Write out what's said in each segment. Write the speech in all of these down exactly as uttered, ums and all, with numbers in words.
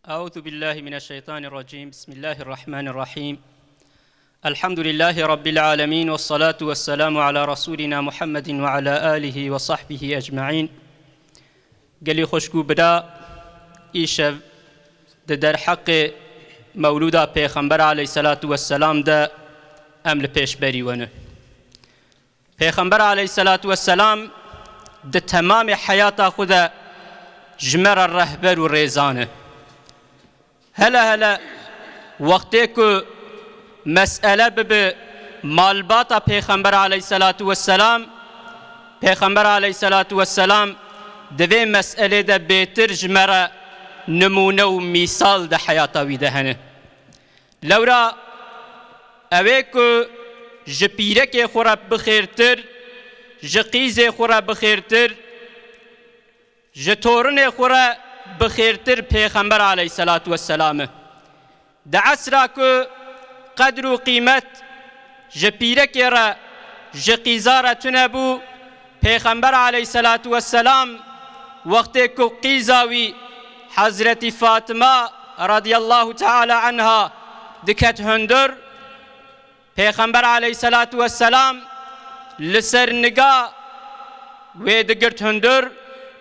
أعوذ بالله من الشيطان الرجيم. بسم الله الرحمن الرحيم. الحمد لله رب العالمين، والصلاة والسلام على رسولنا محمد وعلى آله وصحبه أجمعين. Gelî xweşk û bira, îşev di derheqê mewlûda Pêxember aleyhisselatu vesselam de em li pêşberî we ne. Pêxember aleyhisselatu vesselam di temamê heyata xwe de ji me re rehber û rêzan e. Hele hele wextê ku mesele bibe malbata Pêxember aleyhisselatu vesselam, Pêxember aleyhisselatu vesselam di vê meselê de bêtir ji me re nimûne û mîsal di heyata wî de hene. Lewra ew ê ku ji pîrekê xwe re bixêrtir, ji qîzê xwe re bixêrtir, ji torinê xwe re bixêrtir Pêxember aleyhisselatu vesselam e. Di esra ku qedr û qîmet ji pîrekê re, ji qîza re tune bû, Pêxember aleyhisselatu vesselam wextê ku qîza wî Hezretî Fatima radiyallahu teala anha diket hundir, Pêxember aleyhisselatu vesselam li ser niga wê digirt hundir,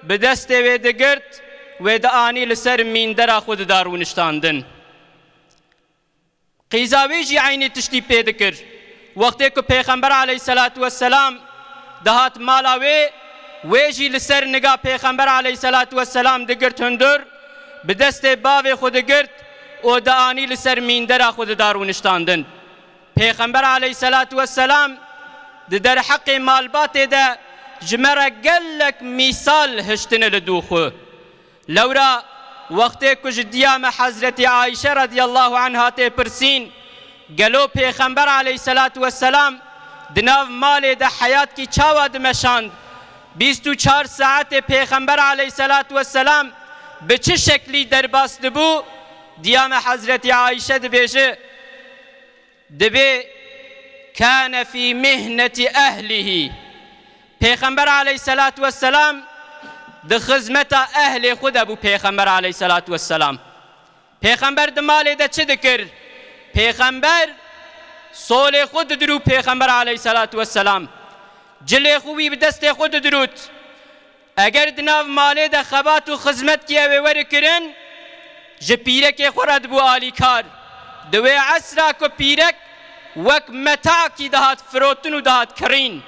bi destê wê digirt, wê dianî li ser mîndera xwe dida rûniştandin. Qîza wê jî eynî tiştî pê dikir. Wextê ku Pêxember aleyhisselatu vesselam dihat mala wê, wê jî li ser niga Pêxember aleyhisselatu vesselam digirt hundir, bi destê bavê xwe digirt û dianî li ser mîndera xwe dida rûniştandin. Pêxember aleyhisselatu vesselam di derheqê malbatê de ji me re gelek mîsal hiştine li dû xwe. Lewra wextê ku ji diya me Hezretî Ayşe radiyallahu anha tê pirsîn, gelo Pêxember aleyhisselatu vesselam di nav malê de heyatkî çawa dimeşand? Bîst û çar saetê Pêxember aleyhisselatu vesselam bi çi şeklî derbas dibû? Diya me Hezretî Ayşe dibêje, dibê kâne fî mihneti ehlihî. Pêxember aleyhisselatu vesselam di xizmeta ehlê xwe de bû Pêxember aleyhisselatu vesselam. Pêxember di malê de çi dikir? Pêxember solê xwe didirû Pêxember aleyhisselatu vesselam. Cilê xwe wî bi destê xwe didirût. Eger di nav malê de xebat û xizmetkî ew ê were kirin, ji pîrekê xwe re dibû alîkar. Di wê esra ku pîrek wek metakî dihat firotin û dihat kirîn.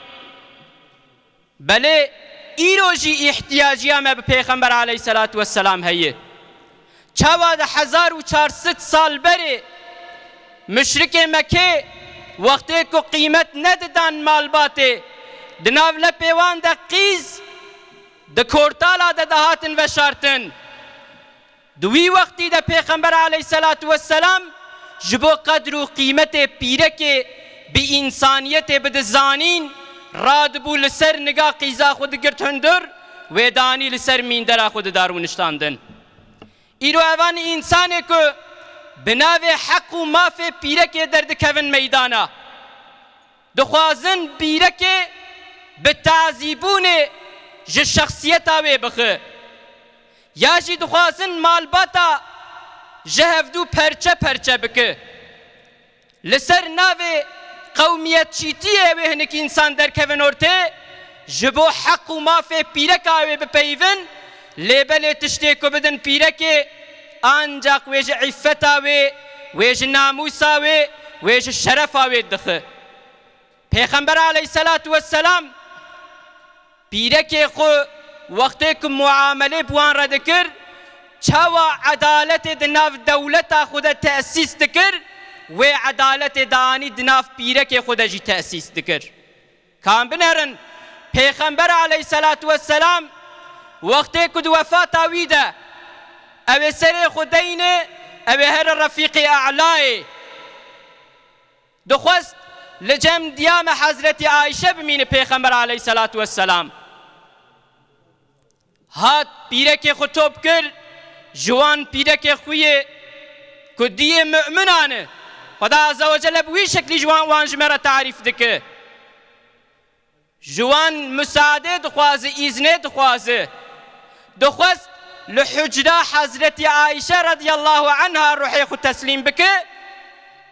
Belê îro jî îhtiyaciya me bi Pêxember aleyhisselatu vesselam heye. Çawa di hezar û çar sed sal berê muşrikê Mekê wextê ku qîmet nedidan malbatê, di nav lepê wan de qîz di kortala de dihatin veşartin. Di wî wextî de Pêxember aleyhisselatu vesselam ji bo qedr û qîmetê pîrekê bi însaniyetê bidizanîn, radibû li ser niga qîza xwe digirt hundir, wê danî li ser mîndera xwe dida rûniştandin. Îro evan însanê ku bi navê heq û mafê pîrekê derdikevin meydana, dixwazin pîrekê bi tazîbûnê ji şexsiyeta wê bixi, ya jî dixwazin malbata ji hevdû perçe perçe bike. Li ser navê qewmiyetçîtiyê wê hinek însan derkevin ortê, ji bo heq û mafê pîreka wê bipeyivin, lê belê tiştê ku bidin pîrekê, ancaq wê ji îffeta wê, wê ji namûsa wê, wê ji şerefa wê dixi. Pêxember aleyhisselatu vesselam pîrekê xwe wextê ku muamelê bi wan re dikir, çawa edaletê di nav dewleta xwe de tesîs dikir, wê edaletê danî di nav pîrekê xwe de jî tesîs dikir. Kan binerin, Pêxember aleyhisselatu vesselam wextê ku di wefata wî de ew ê serê xwe deyne, ew ê here Refîqê E'layê. Dixwest li cem diya me Hezretî Ayşe bimîne Pêxember aleyhisselatu vesselam. Hat pîrekê xwe top kir, ji wan pîrekê xwe yê ku diyê mu'minan e. Xweda Azze ve Celle bi wî şeklî ji wan, wan ji me re tarîf dike. Ji wan misadê dixwaze, îznê dixwaze. Dixwest Li hucra Hezretî Ayşe radiyallahu anha ruhê xwe teslîm bike,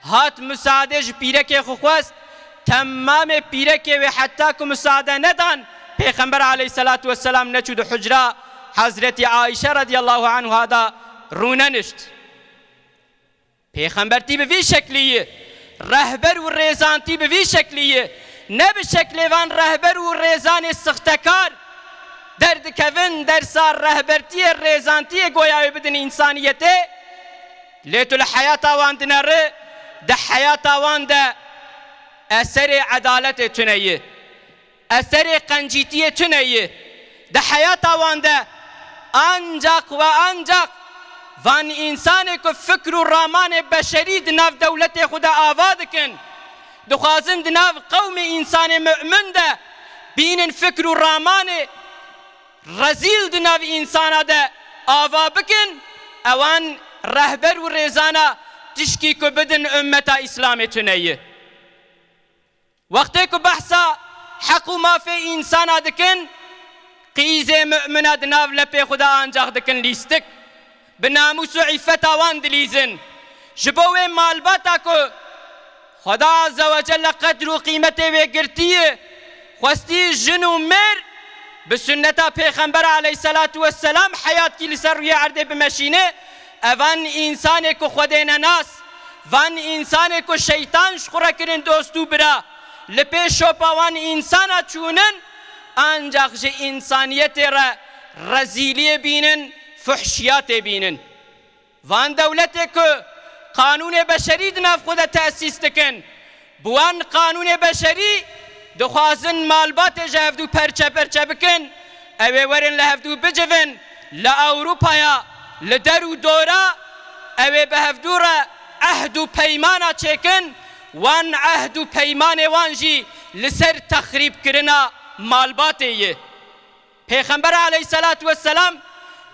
hat misaade ji pîrekê xwe xwest, temamê pîrekê wê heta ku misaade nedan, Pêxember aleyhissalatu vesselam neçû di hucra Hezretî Ayşe radiyallahu anha da rûnenişt. Pêxembertî bi vî şeklî ye. Rehber û rêzantî bi vî şeklî ye. Ne bi şeklê van rehber û rêzanê sixtekar derdikevin dersa rehbertiyê, rêzantiyê goya wê bidin însaniyetê. Lê tu li heyata wan dineri, di heyata wan de eserê edaletê tune ye. Eserê qencîtiyê tune ye. Di heyata wan de ancaq ve ancaq van însanê ku fikr û ramanê beşerî di nav dewletê xwe de ava dikin, dixwazin di nav qewmê însanê mu'min de bînin fikr û ramanê rezîl di nav însana de ava bikin, ewan rehber û rêzana tişkî ku bidin ummeta Îslamê tune ye. Wextê ku behsa heq û mafê însana dikin, qîzê mu'mina di nav lepê xwe de ancax dikin lîstik. Bi namûs û îffeta wan dilîzin. Ji bo wê malbata ku Xweda Azze ve Celle qedr û qîmetê wê girtiye, xwestî jin û mêr bi sunneta Pêxember aleyhisselatu vesselam heyatkî li ser rûyê erdê bimeşîne, evan însanê ku Xwedê nenas, van însanê ku şeytan ji xwe re kirin dost û bira, li pê şopa wan însana çûnin, ancax ji însaniyetê re rezîliyê bînin, fuhşiyatê bînin. Van dewletê ku qanûnê beşerî di nav xwe de tesîs dikin, bi wan qanûnê beşerî dixwazin malbatê ji hevdû perçe perçe bikin, ew ê werin li hevdû bicivin, li Ewropaya, li der û dora, ew ê bi hevdû re ehd û peymana çêkin, wan ehd û peymanê wan jî li ser texrîbkirina malbatê ye. Pêxember aleyhisselatu vesselam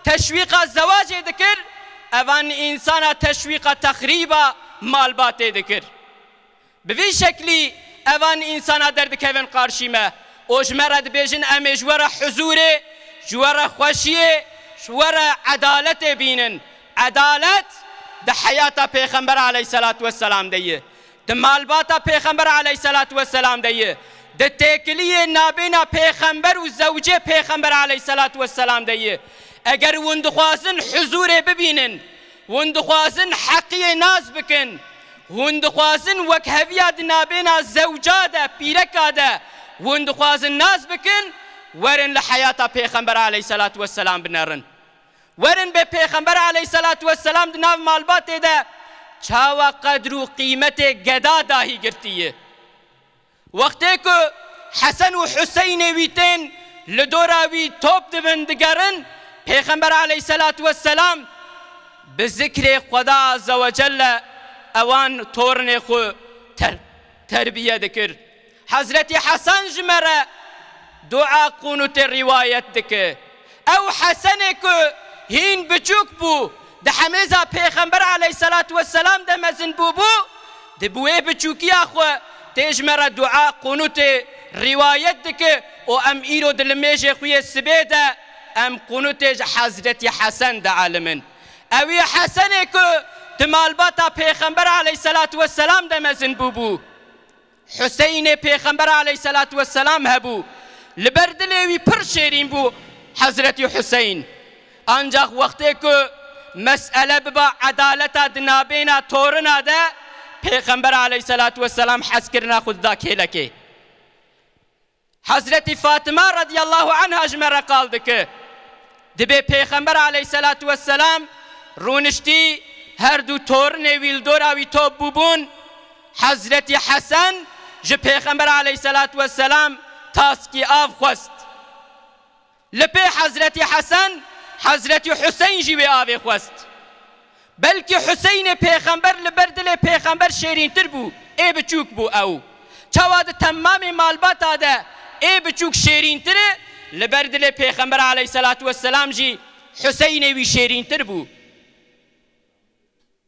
teşwîqa zewacê dikir, evan însana teşwîqa texrîba malbatê dikir. Bi vî şeklî evan însana derdikevin qarşî me û ji me re dibêjin, em ê ji we re huzûrê, ji we re xweşiyê, ji we re edaletê bînin. Edalet di heyata Pêxember aleyhisselatu vesselam de ye. Di malbata Pêxember aleyhisselatu vesselam de ye. Di têkiliyê nabêna Pêxember û zewcê Pêxember aleyhisselatu vesselam de ye. Eger hûn dixwazin huzûrê bibînin, hûn dixwazin heqiyê nas bikin, hûn dixwazin wekheviya di nabêna zewca de, pîreka de, hûn dixwazin nas bikin, werin li heyata Pêxember aleyhisselatu vesselam binerin. Werin bê Pêxember aleyhisselatu vesselam di nav malbatê de çawa qedr û qîmetê geda dahî girtiye. Wextê ku Hesen û Huseynê wî tên li dora wî top dibin digerin, Pêxember aleyhisselatu vesselam bi zikrê Xweda Azze ve Celle ewan tornê xwe ter-, terbiye dikir. Hezretî Hesen ji me re dua qunûtê rîwayet dike. Ew Hesenê ku hîn biçûk bû, di hemêza Pêxember aleyhisselatu vesselam de mezin bûbû, di bi wê biçûkiya xwe tê ji me re dua qunûtê rîwayet dike û em îro di limêjê xwe yê sibê de em qunûtê ji Hezretî Hesen dielimin. Ewî Hesenê ku di malbata Pêxember aleyhisselatu vesselam de mezin bûbû. Huseynê Pêxember aleyhisselatu vesselam hebû. Li ber dilê wî pir şêrîn bû Hezretî Huseyn. Ancax wextê ku mesele biba edaleta di nabêna torina de, Pêxember aleyhisselatu vesselam hezkirina xwe dida kêlekê. Hezretî Fatima radiyallahu anha ji me re qal dike. Dibê Pêxember aleyhisselatu vesselam rûniştî, her du torinê wî li dora wî top bûbûn. Hezretî Hesen ji Pêxember aleyhisselatu vesselam taskî av xwest. Li pê Hezretî Hesen, Hezretî Huseyn jî wê avê xwest. Belkî Huseynê Pêxember li ber dilê Pêxember şêrîntir bû, ê biçûk bû ew. Çawa di temamê malbata de ê biçûk şêrîntir e, li ber dilê Pêxember aleyhisselatu vesselam jî Huseynê wî şêrîntir bû.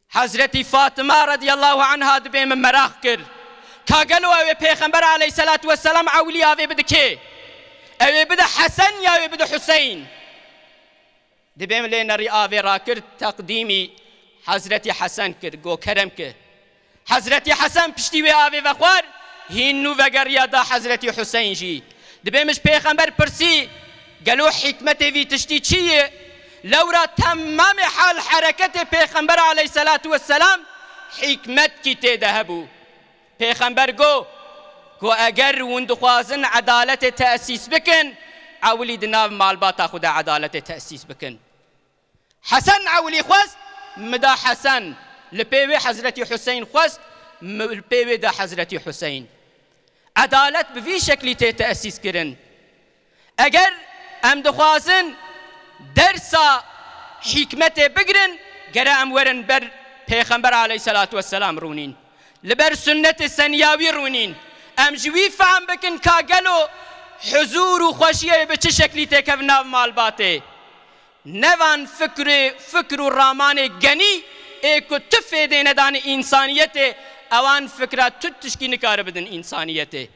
Hezretî Fatima radiyallahu anha dibê min meraq kir. Ka gelo ew ê Pêxember aleyhisselatu vesselam ewlî avê bide kê? Ew ê bide Hesen ya ew ê bide Huseyn? Dibê min lê nerî avê rakir, teqdîmî Hezretî Hesen kir, go kerem ki. Hezretî Hesen piştî wê avê vexwar, hîn nû vegeriya da Hezretî Huseyn jî. Dibê min ji Pêxember pirsî, gelo hikmetê vî tiştî çi ye? Lewra temamê hal hereketê Pêxember aleyhisselatu vesselam hikmetkî tê de hebû. Pêxember got, ku eger hûn dixwazin edaletê tesîs bikin, ewilî di nav malbata xwe de edaletê tesîs bikin. Hesen ewilî xwest, mi da Hesen, li pê wê Hezretî Huseyn xwest, mi li pê wê da Hezretî Huseyn. Edalet bi vî şeklî tê tesîs kirin. Eger em dixwazin dersa hikmetê bigirin, gere em werin ber Pêxember aleyhisselatu vesselam rûnîn. Li ber sunnetê seniya wî rûnîn. Em ji wî fehm bikin ka gelo huzûr û xweşiyê bi çi şeklî têkevin nav malbatê. Ne van fikrê, fikr û ramanê genî ê ku tu fêdê nedanî însaniyetê, ewan fikra tu tişkî nikare bidin însaniyetê.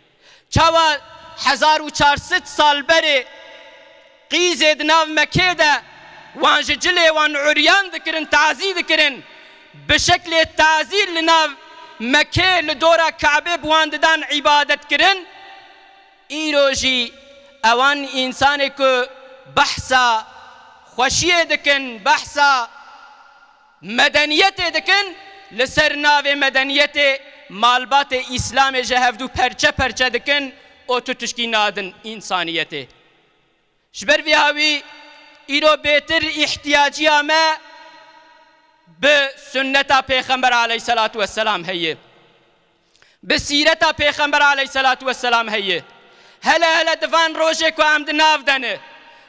Çawa hezar û çar sed sal berê qîzê di nav Mekê de wan ji cilê wan uryan dikirin, tazî dikirin, bi şeklê tazî li nav Mekê li dora Kabê bi wan didan îbadet kirin, îro jî ewan însanê ku behsa xweşiyê dikin, behsa medeniyetê dikin, li ser navê medeniyetê malbatê Îslamê ji hevdû perçe perçe dikin û tu tişkî nadin însaniyetê. Ji ber vî hawî îro bêtir îhtiyaciya me bi sunneta Pêxember aleyhisselatu vesselam heye. Bi sîreta Pêxember aleyhisselatu vesselam heye. Hele hele di van rojê ku em di nav de ne,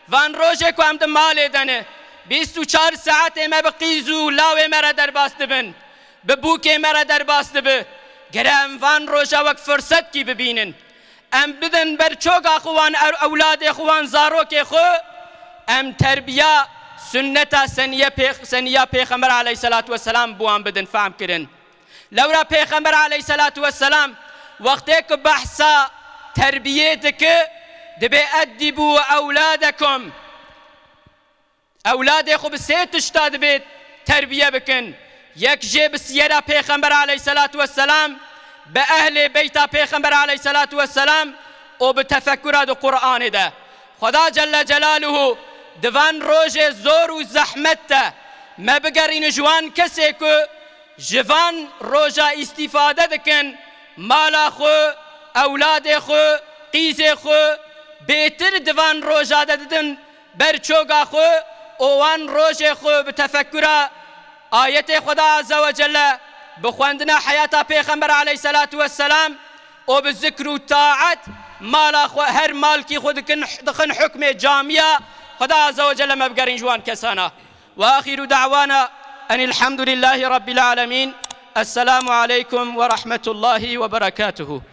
van rojê ku em di malê de ne, bîst û çar saetê me bi qîz û lawê me re derbas dibin, bi bûkê me re derbas dibi. Gere em van roja wek firsetkî bibînin. Em bidin ber çoka xwe wan ew-, ewladê xwe wan zarokê xwe, em terbiya sunneta seniye pêx-, seniya Pêxember aleyhisselatu vesselam bi wan bidin fehm kirin. Lewra Pêxember aleyhisselatu vesselam wextê ku behsa terbiyê dike, dibê eddibû ewladekum. Ewladê xwe bi sê tişta dibê terbiye bikin. Yek jê bi siyera Pêxember aleyhisselatu vesselam, bi ehlê beyta Pêxember aleyhisselatu vesselam û bi tefekkura di Qur'anê de. Xweda Celle Celaluhu di van rojê zor û zehmet de me bigerîne ji wan kesê ku ji van roja îstîfade dikin, mala xwe, ewladê xwe, qîzê xwe bêtir di van roja de didin ber çoka xwe û wan rojê xwe bi tefekkura ayetê Xweda Azze ve Celle, bi xwendina heyata Pêxember aleyhisselatu vesselam û bi zikr û taet mala xwe, her malkî xwe dikin, dixin hukmê camiya. Xweda Azze ve Celle me bigerîn ji wan kesana. Ve axiru da'wana enil hamdülillahi rabbil alemin. Esselamu aleykum ve rahmetullahi ve berekatuhu.